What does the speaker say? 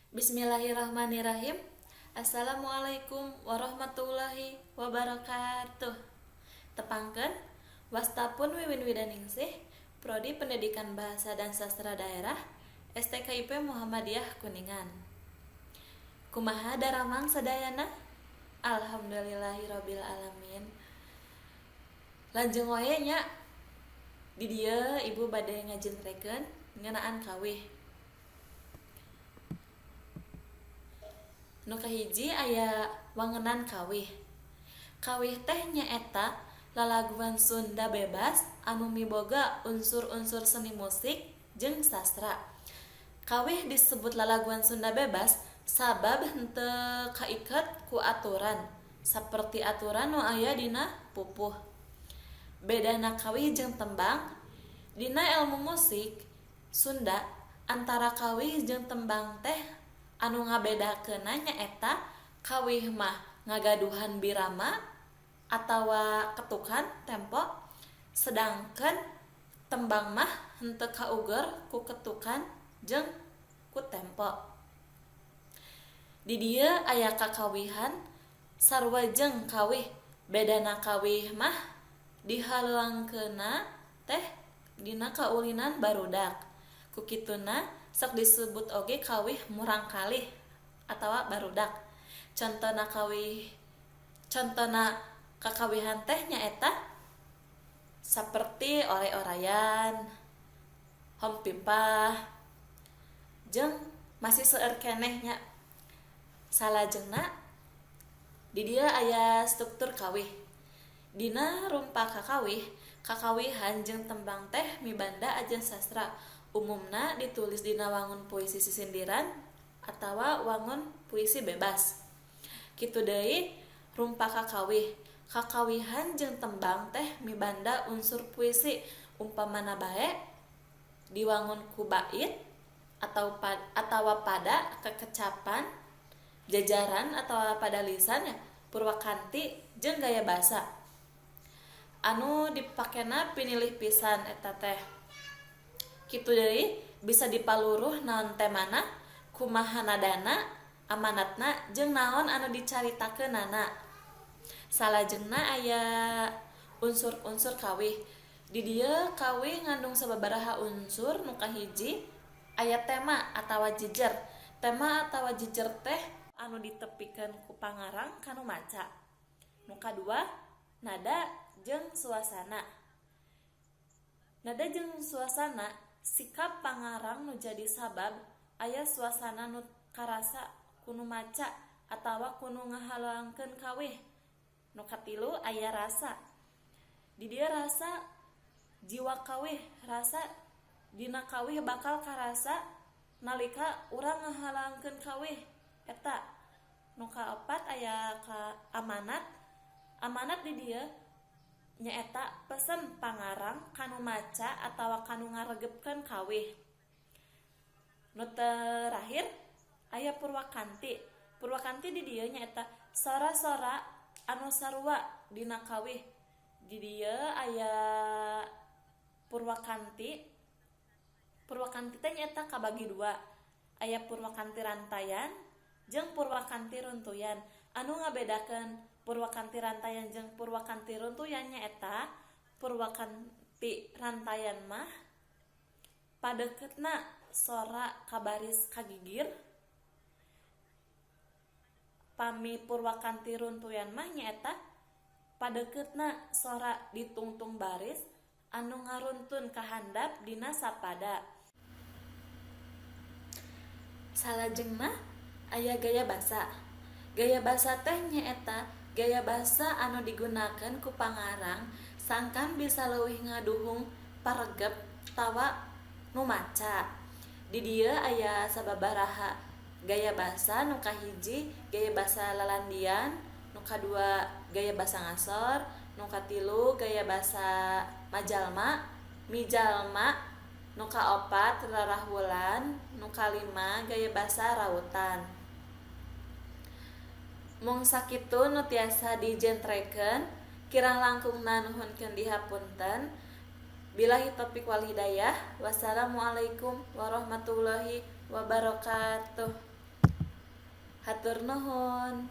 Bismillahirrahmanirrahim. Assalamualaikum warahmatullahi wabarakatuh. Tepangkeun, wasta pun Wiwin Widaningsih, Prodi Pendidikan Bahasa dan Sastra Daerah, STKIP Muhammadiyah Kuningan. Kumaha daramang sadayana? Alhamdulillahirabbil alamin. Lanjeng wae nya, di dieu ibu bade ngajentrekeun ngeunaan kawih. Nu kahiji aya wangenan kawih. Kawih teh nyaeta lalaguan Sunda bebas anu miboga unsur-unsur seni musik jeung sastra. Kawih disebut lalaguan Sunda bebas sabab henteu kaiket ku aturan saperti aturan nu aya dina pupuh. Bedana kawih jeung tembang, dina elmu musik Sunda antara kawih jeung tembang teh anu ngabedakeunna nyaeta kawih mah ngagaduhan birama atawa ketukan tempo, sedangkan tembang mah henteu kauger ku ketukan jeung ku tempo. Di dieu aya kakawihan sarua jeung kawih, bedana kawih mah dihaleuangkeunna teh dina kaulinan barudak. Ku kituna sok disebut oge kawih murangkalih atawa barudak. Contona kakawihan teh nyaeta saperti oray-orayan, hompimpah, jeung masih seueur keneh nya. Salajengna di dieu aya struktur kawih. Dina rumpa kakawih, kakawihan jeung tembang teh mibanda ajen sastra. Umumna ditulis dina wangun puisi sisindiran atawa wangun puisi bebas. Kitu deui rumpa kakawih, kakawihan jeung tembang teh mibanda unsur puisi, umpamana bae diwangun ku bait atau atawa pada kekecapan, jajaran atawa pada lisan ya, purwakanti jeung gaya basa anu dipakena pinilih pisan eta teh. Kitu deui bisa dipaluruh naon temana, kumaha nadana, amanatna, jeung naon anu dicaritakeunana. Salajengna aya unsur-unsur kawih. Di dieu kawih ngandung sababaraha unsur. Nu kahiji aya tema atawa jejer. Tema atawa jejer teh anu ditepikeun ku pangarang kanu maca. Nu kadua, nada jeung suasana. Nada jeung suasana sikap pangarang nu jadi sabab aya suasana nu karasa ku nu maca atawa ku nu ngahaleuangkeun kawih. Nu katilu aya rasa. Di dieu rasa jiwa kawih, rasa dina kawih bakal karasa nalika urang ngahaleuangkeun kawih eta. Nu kaopat aya ka amanat. Amanat di dieu nyaeta pesen pangarang kanu maca atawa kanu ngaregepkeun kawih. Nu terakhir aya purwakanti. Purwakanti di dieu nyaeta sora-sora anu sarua dina kawih. Di dieu aya purwakanti. Purwakanti teh nyaeta kabagi dua, aya purwakanti rantayan jeung purwakanti runtuyan. Anu ngabedakeun purwakanti rantayan jeung purwakanti runtuyan nyaeta purwakanti rantayan mah padeukeutna sora kabaris kagigir, pami purwakanti runtuyan mah nyaeta padeukeutna sora ditungtung baris anu ngaruntun ka handap dina sapada. Salajengna aya gaya basa. Gaya basa teh nyaeta gaya basa anu digunakeun ku pangarang sangkan bisa leuwih ngaduhung paregep tawa nu maca. Di dieu aya sababaraha gaya basa. Nu kahiji gaya basa lalandian, nu kadua gaya basa ngasor, nu katilu gaya basa majalma, mijalma, nu kaopat rarahulan, nu kalima gaya basa rautan. Mung sakitu nu tiasa dijentrekeun, kirang langkungna nuhunkeun dihapunten. Billahi taufik wal hidayah. Wassalamualaikum warahmatullahi wabarakatuh. Hatur nuhun.